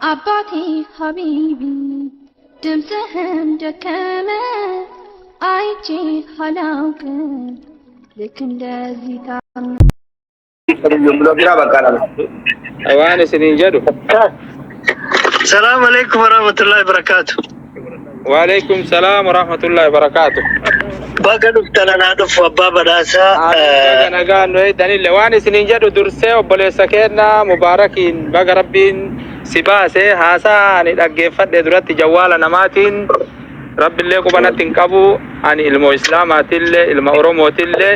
አባቴ ሀቢቢ ድምፅህም ደከመ አይቼ አላውቅም ልክ እንደዚህ ታመ Waan isiniin jedhu. Salaamu alaikum warahmatullahi wabarakatuh. Waalaikum salaam warahmatullahi wabarakaatu. Baga dhuftan, anaa dhufu, abbaa badhaasaa. Baga nagaan nu eegdanillee. Waan isiniin jedhu, dursee obboleessa keenya Mubaarakiin baga Rabbiin si baase. Haasaa ani dhaggeeffadhe duratti jawwaala namaatiin Rabbillee qubanatti hin qabu. Ani ilmoo Islaamaatillee ilma Oromootillee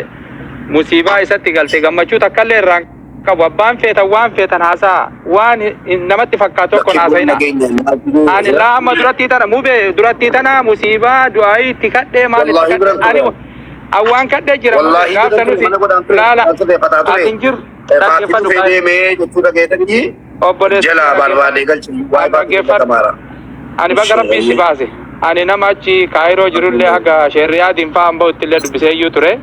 musiibaa isatti galte gammachuu takkallee irraa hin qabu. Abbaan feetan waan feetan haasaa, waan namatti fakkaatu tokko haasa'ina. Ani laa amma durattii tana mubee durattii tana musiibaa du'aayii itti kadhee maal itti Wallaahi kadhee biran ani ture. awwaan kadhee jira. Wallaahi gaafsa biran ture, nuti mana godhaan ture. laala Maal sirreeffataa ture. Ati hin jiru. Faatii Dhaggeeffadhu dhufee deemee jechuu dhageetanii obboleessa jala barbaadee galchi. Waa baatee dhaggeeffadhu. tamaara. Ani baga Rabbiin si baase. Ani nama achi Kaayiroo jirullee haga Sheerriyaadiin fa'aan bahutti illee dubbisee iyyuu ture.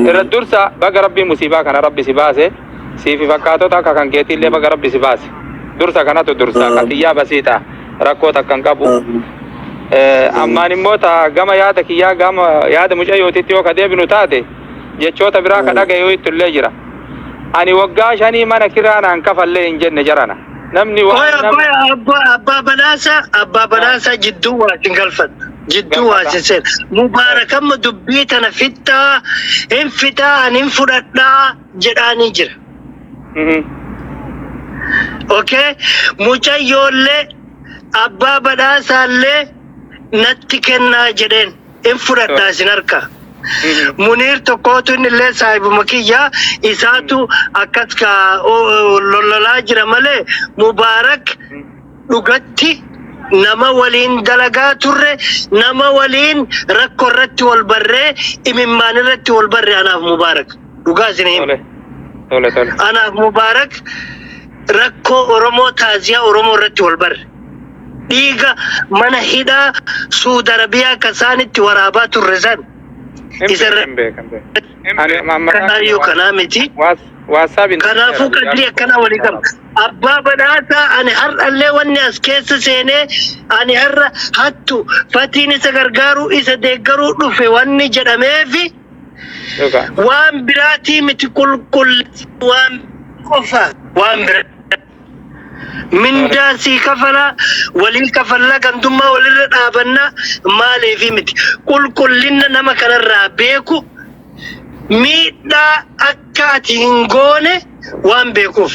Irra dursa baga Rabbiin musiibaa kana Rabbi si baase. Siifi fakkaatota akka kan keetiillee baga Rabbi si baase. Dursa kanatu dursa kan xiyyaa basiidha. Rakkoo takka hin qabu. Ammaan immoo ta gama yaada kiyyaa, gama yaada mucayyootitti yoo ka deebinu taate, jechoota biraa ka dhagaye itti illee jira. Ani waggaa 5 mana kiraa naan kafallee hin jenne jarana. Namni Qoy waan namni abbaa abbaa abbaa badhaasaa, abbaa badhaasaa, jidduu waa isin galfadha. Jidduu waa isin seena. Mubaarak amma dubbii tana fixxaa hin fixaa, ani hin fudhadhaa jedhaanii jira. Okay, mucayyoollee abbaa badhaasaallee natti kennaa jedheen, hin fudhadhaa isin harka. Muniir tokkootu, inni illee saahibuma kiyya, isaatu akkas ka lollolaa jira malee, Mubaarak dhugatti nama waliin dalagaa turre, nama waliin rakkoo irratti wal barree, imimmaan irratti wal barre. Anaaf Mubaarak, dhugaa isin hima. Tole. Tole tole. Anaaf Mubaarak rakkoo Oromoo, taaziyaa Oromoo irratti wal barre. Dhiiga mana hidhaa Suudi Arabiyaa akka isaanitti waraabaa turre san Hin isa beeka, hin beeka, hin beeka. Ani amma kanaayyuu kanaa miti. WhatsApp Kanaafuu qadrii akkanaa walii qabna. Abbaa badhaasaa, ani har'allee wanni as keessa seenee ani har'a hattu fatiin isa gargaaruu isa deeggaruu dhufe wanni jedhameefi Dhugaa. waan biraatii miti, qulqull waan qofa, waan biraa mindaa sii kafalaa, walii kafallaa, gandummaa walirra dhaabannaa maaliifi miti, qulqullina nama kanarraa beeku, miidhaa akka ati hin goone waan beekuuf.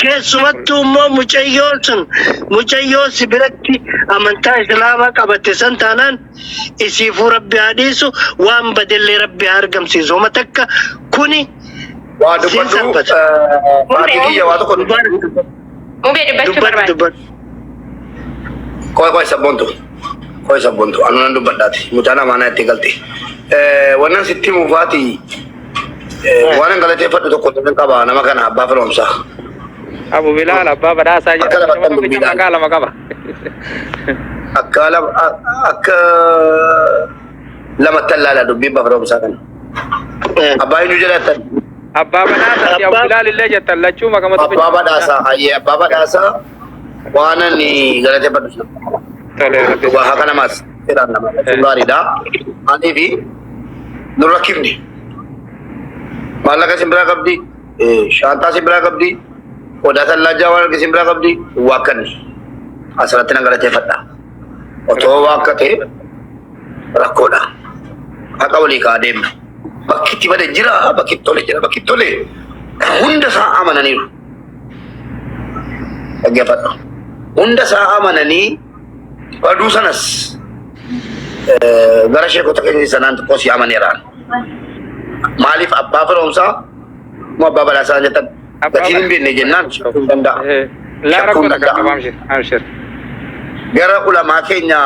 Keessumattuu immoo mucayyoon sun mucayyoo si biratti amantaa Islaamaa qabatte san taanaan, isiifuu Rabbi haa dhiisu, waan badellee Rabbi haa argamsiisu. Homa takka kuni Waa siin dubbadhu. salphata. Faatii kiyya, waa tokko dubbadhu. Mubee dubbachuu Dubbadhu. barbaade. Dubbadhu. Qoy qoy sabboontu. Qoy sabboontu. Anu nan dubbadhaati. Mucaan amaanaa itti galte. Wannan sitti himuufaati waan an galateeffadhu tokko nan qaba, nama kana, abbaa firoomsaa. Abu Bilaal abbaa badhaasaa Akka jedhama. Nama lafattan tokkicha dubbiidhaan. maqaa lama qaba. Akka akka lamattan laala dubbii abbaa firoomsaa kana. Abbaa eenyu jedhattan? Abbaa badhaasaa fi Abu Bilaal illee jettan, lachuu maqama tokkicha. Abbaa badhaasaa. Hayyee, abbaa badhaasaa waan ani galateeffadhu. Tole, Rabbi. Dhugaa haqa namaas seeraan nama gaariidha. Anii fi nu rakkifne. Maallaqa isin biraa qabdi, shaantaa isin biraa qabdi, qodaa tallaajaa waan arge isin biraa qabdi, waakkanni. Asirratti nan galateeffadha. Otoo waakkate rakkoodha. Haqa walii kaa'aa deemna. Bakki itti bade jira, bakki itti tole jira, bakki itti tole hunda isaa amananiiru. Dhaggeeffadhu. Hunda isaa amananii baduu sanas gara sheekota keenya sanaan xiqqoo si amaneeraan. Maaliif abbaa firoomsaa moo abbaa badhaasaa jettan gatiin hin beekne jennaan shakkuu hin danda'a. Laa Shakkuu rakkoo hin takka danda'a. qaba, amshir amshir. Gara ulamaa keenya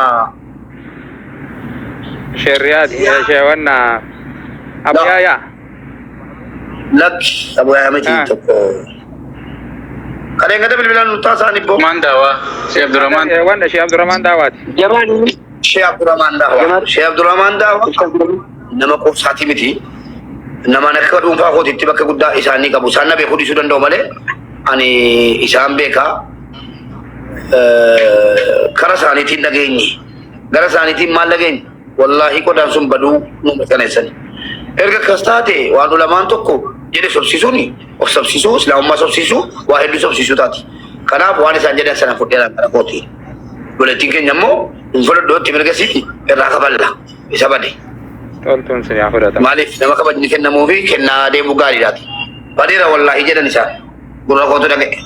Sheerriyaati sheewanna Abu Yaayaa. Lakki, Abu Yaayaa miti tokko. Kanneen gada bilbilaan nu taasisaan ibboo. Abdurrahman Daawaa. Sheekh Abdurrahman. Wanda Sheekh Abdurrahman Daawaati. Sheekh Abdurrahman Daawaa. Sheekh Abdurrahman Daawaa nama qubsaati miti. Nama akka dhuunfaa kootitti bakka guddaa isaanii qabu. Isaan na beekuu dhiisuu danda'u malee ani isaan beekaa. Kara isaaniitiin dhageenye. Gara isaaniitiin maal dhageenye? Wallaahi qodaan sun baduu nu mirkaneessan. Erga akkas taate waan ulamaan tokko jedhe sobsiisuun of sobsiisuu, islaamummaa sobsiisuu, waa hedduu sobsiisuu taati. Kanaaf waan isaan jedhan sana fudheeraan gara kooti. Obboleettiin keenya immoo hin fudhadhootti mirga isiiti irraa kafalla isa bade. Toltuun sin haa fudhatamu. Maaliif nama kabajni kennamuu fi kennaa deemuu gaariidhaati. Badeera wallaahi jedhan isaan. Gurra kootu dhaga'e.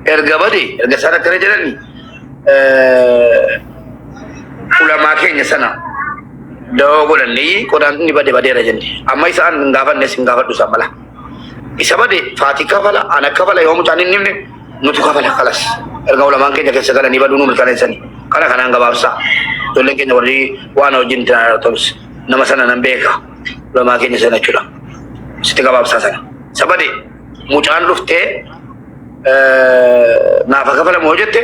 Erga bade erga isaan akkana jedhani ulamaa keenya sana dawoo godhannee qodaan inni bade badeera jenne. Amma isaan hin gaafannes hin gaafadhu isaan mala. Isa bade faatii kafala ana kafala yoo mucaan hin himne nutu kafala kalas. Erga ulamaan keenya keessa galanii baduu nu mirkaneessani. Kana kanaan gabaabsaa. Ijoolleen keenya warri waan hojiin ta'us nama sana nan beeka. Ulamaa keenya sana jechuudha. Sitti gabaabsaa sana. Isa bade mucaan dhuftee naaf haa kafalamu yoo jette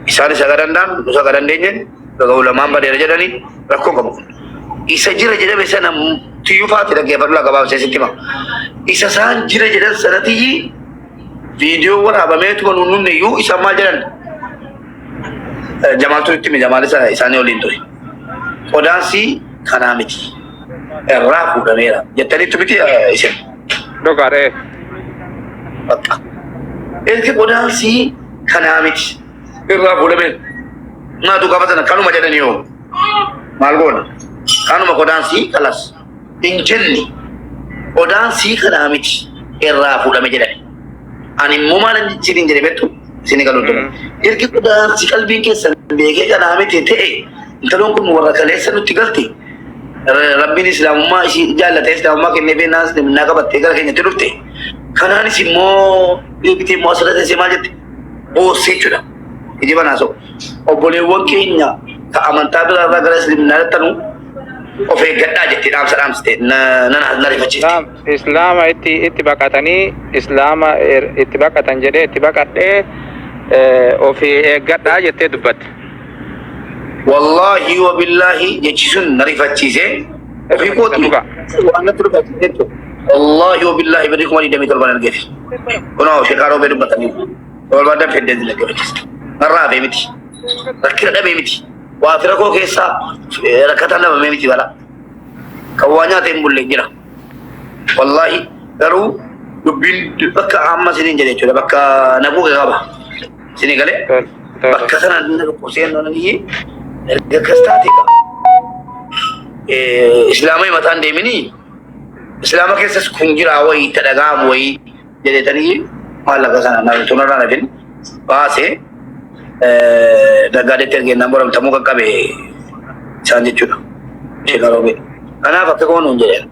isaanis haga danda'an nus haga dandeenyeen erga ulamaan badeera jedhanii rakkoo qabu kun. Isa jira jedhame sana tiyyuu faati dhaggeeffadhu laa gabaabsee sitti hima. Isa isaan jira jedhan sana tiyyi viidiyoo waraabameetuma nuun dhumne iyyuu isaan maal jedhan Jamaaltu itti hime Jamaal isa isaanii waliin ture. Qodaansi kanaa miti. Irraa fuudhameera. Jettaniittu miti isin. Dhugaadha. Bakka. Erga qodaansi kanaa miti. Irraa fuudhameera. Maatu gaafa sana kanuma jedhanii hoo. Maal goona? Kanuma qodaansii kalas. Hin jenne. Qodaansii kanaa miti. Irraa fuudhame jedhani. Ani immoo maalan isiniin jedhe beektu? Isinii galuu dura. Ergi qodaansi qalbiin keessan beekee kanaa miti ta'e intaloon kun warra kaleessa nutti galte. Rabbiin islaamummaa ishii jaallatee islaamummaa kennee beennaan islaamummaa qabattee gara keenyatti dhufte. Kanaanis immoo deebitee immoo asirra teessee maal jette? Boossee jechuudha. Kijiba naasoo. Obboleewwan keenya ka amantaa biraarraa gara islaamummaa dhattanu of eeggadhaa jettee dhaamsa dhaamsite na na na rifachiifte. Islaama itti baqatanii islaama itti baqatan jedhee itti baqadhee ofii eeggadhaa jettee dubbatte. Wallaahi wa billaahi jechi sun na rifachiise. Ofii kooti Dhugaa. waan natti rifachiise jechuudha. Wallaahi wa billaahi birrii 27,000 argeef. Kunoo sheekaa roobee dubbatanii. Barbaadan fedhee dhaggeeffachiiste. Narraa hafee miti. Rakkina dhabee miti. Waa fira koo keessaa rakkataan dhabamee miti balaa. Kan waa nyaatee hin bulle jira. Wallaahi garuu dubbiin bakka amma isiniin jedhe jechuudha. Bakka naquu qaba. Isinii galee bakka sana na dhukkubsee nan iyyee erga akkas taate egaa islaama himataan deeminii islaama keessas kun jiraa wayii itti dhaga'amu wayii jedhetanii maallaqa sana na tunarraa nafin baasee nagaadeetti ergennaan boramtamuu qaqqabe isaan jechuudha. Sheekh Roobee. Kanaaf akka goonu hin jedheen.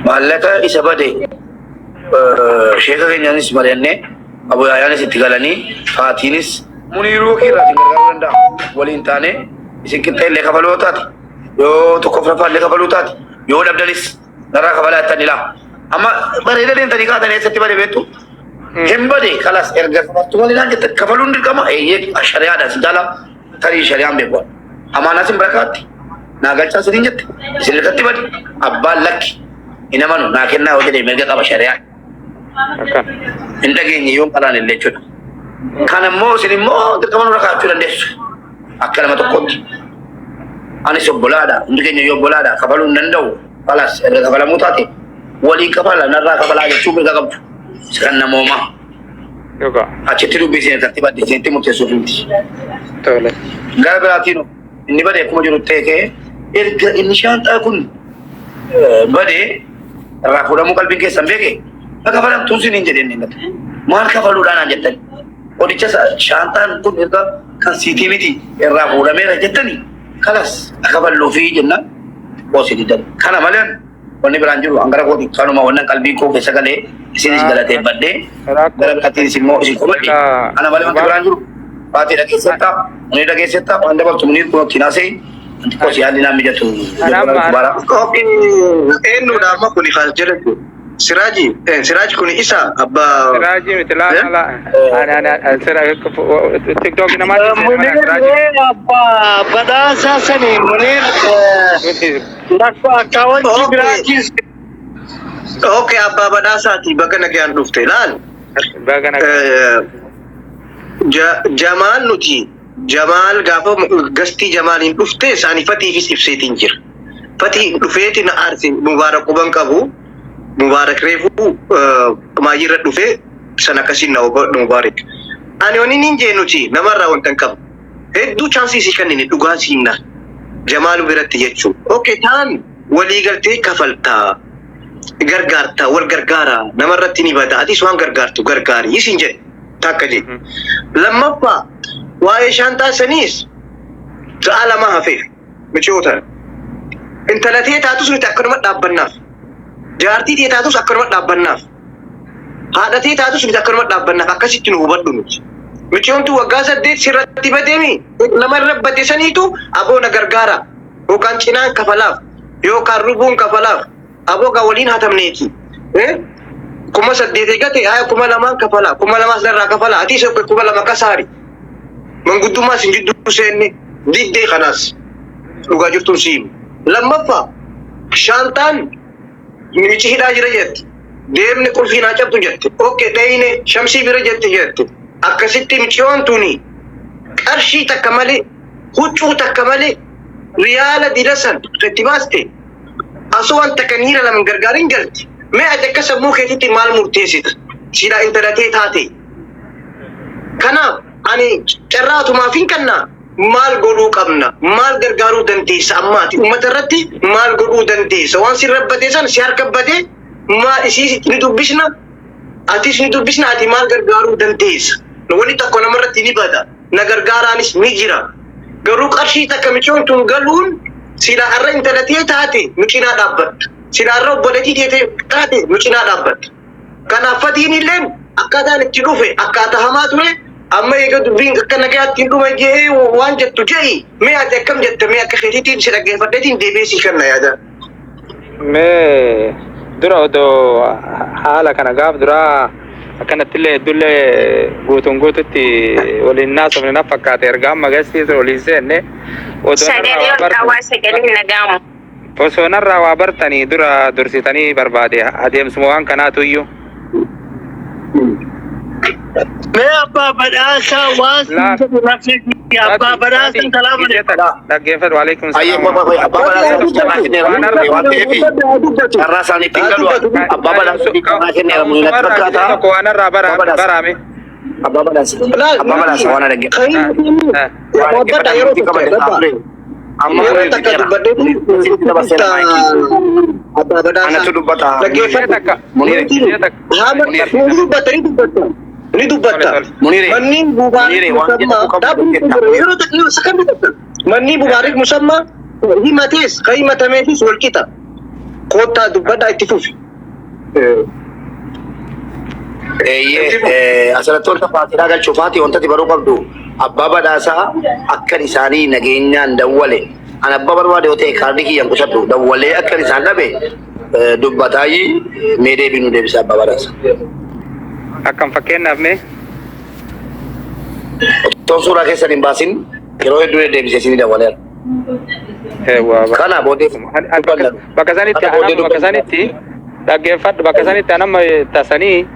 Maallaqa isa bade sheeka keenyaanis mari'annee Abu Yaayaanis itti galanii Faatiinis Muniiruu kiirraa isin gargaaruu danda'a. Waliin taanee isin qixxee illee kafaluu yoo taate yoo tokko afuraffaa illee kafaluu taate yoo dhabdanis narraa kafalaa jettanii laa. Amma bareeda deemtanii kaatanii eessatti bade beektu? Hin bade kalas erga kafaltu malee naan jettan kafaluun dirqama eeyyee shari'aadha si jala tarii shari'aan beeku. Amaanaa sin bira kaatti naa galchaa siniin jette isin irratti bade abbaan lakki hin amanu naa kennaa yoo jedhe mirga qaba shari'aan. Akkan. Hin dhageenye yoon qalaan illee jechuudha. Kan immoo isin immoo dirqama nurra kaa'achuu dandeessu. Akka nama tokkootti. Anis obbolaadha. Hundi keenya iyyuu obbolaadha. Kafaluu hin danda'u. Kalas erga kafalamuu taate walii kafala narraa kafalaa jechuu mirga qabdu. Isa kan namoomaa. Dhugaa. Achitti dubbii isin irratti badde isinitti murteessuuf miti. Tole. Gara biraatiin inni bade akkuma jiru ta'e ka'ee erga inni shaanxaa kun bade irraa fuudhamuu qalbiin keessan beeke akka kafalamtuun siniin jedheen inni gate. Maal kafaluudhaan naan jettani? Qodicha shaanxaan kun erga kan siitii miti irraa fuudhameera jettani kalas akka kafalluufi jennaan qoosii didan. Kana malee wanni biraan jiru hangara kooti kanuma wannan qalbii koo keessa galee isinis galateeffadhee gara biraatiinis immoo isin komadhe. Kana malee wanti biraan jiru baatii dhageessetta, munii dhageessetta, waan dabaltu munii kun ittiin haasa'e wanti koos yaalli naan mijatu. Bara. Kophii eenyudha amma kuni kan jedhamu? Siraaji, Siraaj kuni isa abbaa. Siraajii miti laa laa laa. Ani ani ani sira TikTok namaatti seene mana Siraajii. Munir abbaa badhaasaa sani Munir Miti. Lakko akkaawwantii biraatis Okay, abbaa badhaasaati baga nagayaan dhufte laal. Baga nagaa. Jamaal nuti Jamaal gaafa gastii Jamaaliin dhufte isaanii Fatiifis ibseetiin jira. Fatii dhufeeti na aarse. Mubaarak quban qabu. Mubaarak reefuu maayirra dhufee san akkasiin na hubadhu Mubaarak. Ani wani nin jee nuti namarraa wanta hin qabu. Hedduu chaansii isii kennine dhugaa siinna. Jamaal biratti jechuun. Okay, taan waliigaltee kafaltaa. Gargaartaa, wal gargaaraa, namarratti ni bada, atis waan gargaartu gargaari isin jedhe takka jedhe. Lammaffaa, waa'ee shaantaa saniis sa'a 2 hafeef micoota. Intala tee taatus nuti akkanuma dhaabbannaaf. Jaartii tee taatus akkanuma dhaabbannaaf. Haadha tee taatus nuti akkanuma dhaabbannaaf, akkasitti nu hubadhu nuti. Micoon tun waggaa 8 sirratti badeemi, nama irra bade saniitu aboo na gargaara yookaan cinaan kafalaaf yookaan rubuun kafalaaf, aboo gaa waliin hatamneeti. 8,000 eegate haya 2,000n kafala, 2,000s narraa kafala, atis 2,000 kasaari. Manguddummaa isin jidduu seenne diddee kanaas dhugaa jirtuun si himu. Lammaffaa, shaantaan namichi hidhaa jira jette. Deemne qulfiin haa cabdu jette. Okay, dhayine Shamsii bira jette jette. Akkasitti miciyoon tuni qarshii takka malee, huccuu takka malee, riyaala dila san itti baaste osoo waan takka niira lama hin gargaarin galti. Mee ati akka sammuu keetitti maal murteessita? Silaa intala tee taate. Kanaaf ani carraa atumaaf hin kannaa. Maal godhuu qabna? Maal gargaaruu dandeessa ammaati? Uummata irratti maal godhuu dandeessa? Waan si rabbate san si harka bade, maal isii ni dubbisna? Atis ni dubbisna, ati maal gargaaruu dandeessa? Wanni tokko namarratti ni bada. Na gargaaraanis ni jira. Garuu qarshii takka micoon tun galuun silaa har'a intala tee taate nu cinaa dhaabbatta. Silaa har'a obboleettii tee taate nu cinaa dhaabbatta. Kanaaf Fatiin illeen akkaataan itti dhufe akkaataa hamaa ture, amma eega dubbiin akka nagayaatti hin dhume jee waan jettu je'i, mee ati akkam jette, mee akka keetiitiin si dhaggeeffadheetiin deebi'ee sii kenna yaada. Mee dura odoo haala kana gaaf duraa akkanattillee hedduullee guutuun guututti waliin naasofne na fakkaate, erga amma agarsiisu waliin seenne odoo narraa Sagalee waa ol bartan kaawwaa, sagalee nagaamu. Osoo narraa waa bartanii dura dursitanii barbaade adeemsuma waan kanaatu iyyuu. Mee abbaa badhaasaa waan siin Laa jedhu lafee abbaa Fati, badhaasaa Fati, salaama gisee alaikum. takka dhaggeeffadhu. Waalaikum Ayyee, salaam. qofa abbaa Gisee badhaasaa tokko carraa kenneera waan Munirri waan ta'eef carraa isaaniitti hin galu. Abbaa badhaasaa carraa kenneera Munirri natti ka'umsumarraa gisee fakkaata. tokko waan irraa Abbaa badhaasaa barame. Abbaa badhaasaa abbaa badhaasaa waan dhaggeeffatan waan Dhaabbadha dhaggeeffatan yeroo murtii tokko qaban dhaabbadha. ture. Amma Yeroo Munirri takka fixeera. dubbadhee Sitti dabarseera maayikii. abbaa badhaasaa. Anatu dubbata. Gisee Dhaggeeffadhu. takka Munirri gisee takka Haama Munirri ni dubbata, ni dubbata. Ni tole dubbata. tole. Munirri Manni Mubaarik Munirri waan Musammaa jedhamu qabu dhaabbiin kun dhaggeeffata. jira yeroo takka sakandii takka. Manni Mubaarik Musammaa himatees kan himatameefis wal qixa. Koottaa dubbadhaa, itti fufi. Eeyyee, asirratti wanta Faatiidhaa galchuu, Faatii, wanta ati baruu qabdu abbaa badhaasaa akkan isaanii nageenyaan dawwale, an abbaa barbaade yoo ta'e kaardii kiyyaan qusadhu dawwalee akkan isaan dhabe dubbataayi, mee deebii nu deebisa abbaa badhaasaa. Akkam, fakkeenyaaf mee? Otoo suuraa keessan hin baasin yeroo hedduu deddeebisee isinii dawwaleera. Eewwa. Kana booddee Bakka bakka sanitti Kana booddee anamma bakka dubbanna. sanitti dhaggeeffadhu, bakka sanitti anamma tasanii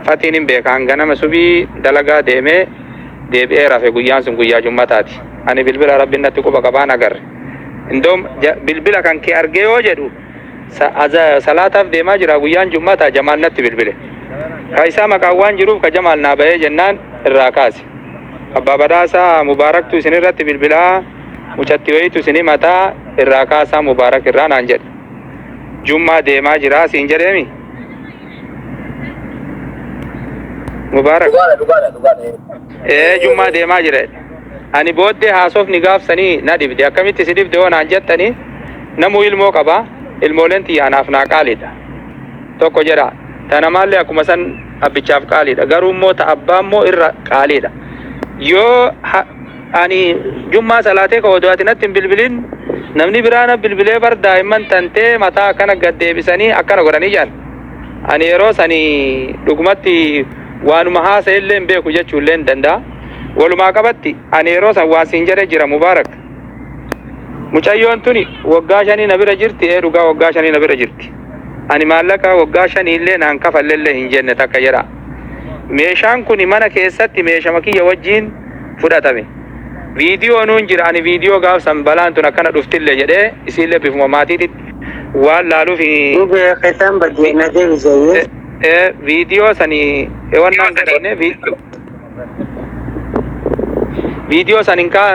Fatiin hin beeka, hanganama subii dalagaa deemee deebi'ee rafe, guyyaan sun guyyaa jummataati. Ani bilbila rabbiin natti quba qabaan agarre. Indoom bilbila kan kee argee yoo jedhu salaataaf deemaa jira, guyyaan jummataa, Jamaal natti bilbile. Ka isaa maqaan waan jiruuf ka Jamaal naa bahee jennaan irraa kaase. Abbaa badhaasaa Mubaaraktu isin irratti bilbilaa, mucatti wayiitu isin himataa, irraa kaasaa Mubaarak irraa naan jedhe. Jummaa deemaa jiraa siin jedheemi. Mubaarak. Dhugaadha, dhugaadha, dhugaadha. Ee, jummaa deemaa jira. Ani booddee haasofni gaafsanii na dhibde. Akkamitti si dhibde yoo naan jettanii, namuu ilmoo qaba. Ilmooleen tiyya anaaf naa qaaliidha. Tokko jedha. Ta namaallee akkuma san abbichaaf qaaliidha. Garuu immoo ta abbaa immoo irra qaaliidha. Yoo ani jummaa salaatee ka odoo ati natti hin bilbilin namni biraa na bilbilee bar daa'imman tantee mataa akkana gad deebisanii akkana godhanii jedhan. Ani yeroo sani dhugumatti waanuma haasa'e illee hin beeku jechuu illee hin danda'a. Walumaa qabatti ani yeroo san waan siin jedhe jira, Mubaarak. Mucayyoon tuni waggaa 5 na bira jirti, ee dhugaa waggaa 5 na bira jirti. Ani maallaqa waggaa 5 illee naan kafalle illee hin jenne, takka jedha. Meeshaan kun mana keessatti meeshama kiyya wajjiin fudhatame. Viidiyoonuun jira ani viidiyoo gaaf san balaan tun akkana dhuftillee jedhee isiillee bifuma maatiititti waan laaluuf Ni beeketaan badii na deebisee. Viidiyoo sanii wannaan godhanne viidiyoo san hin kaa.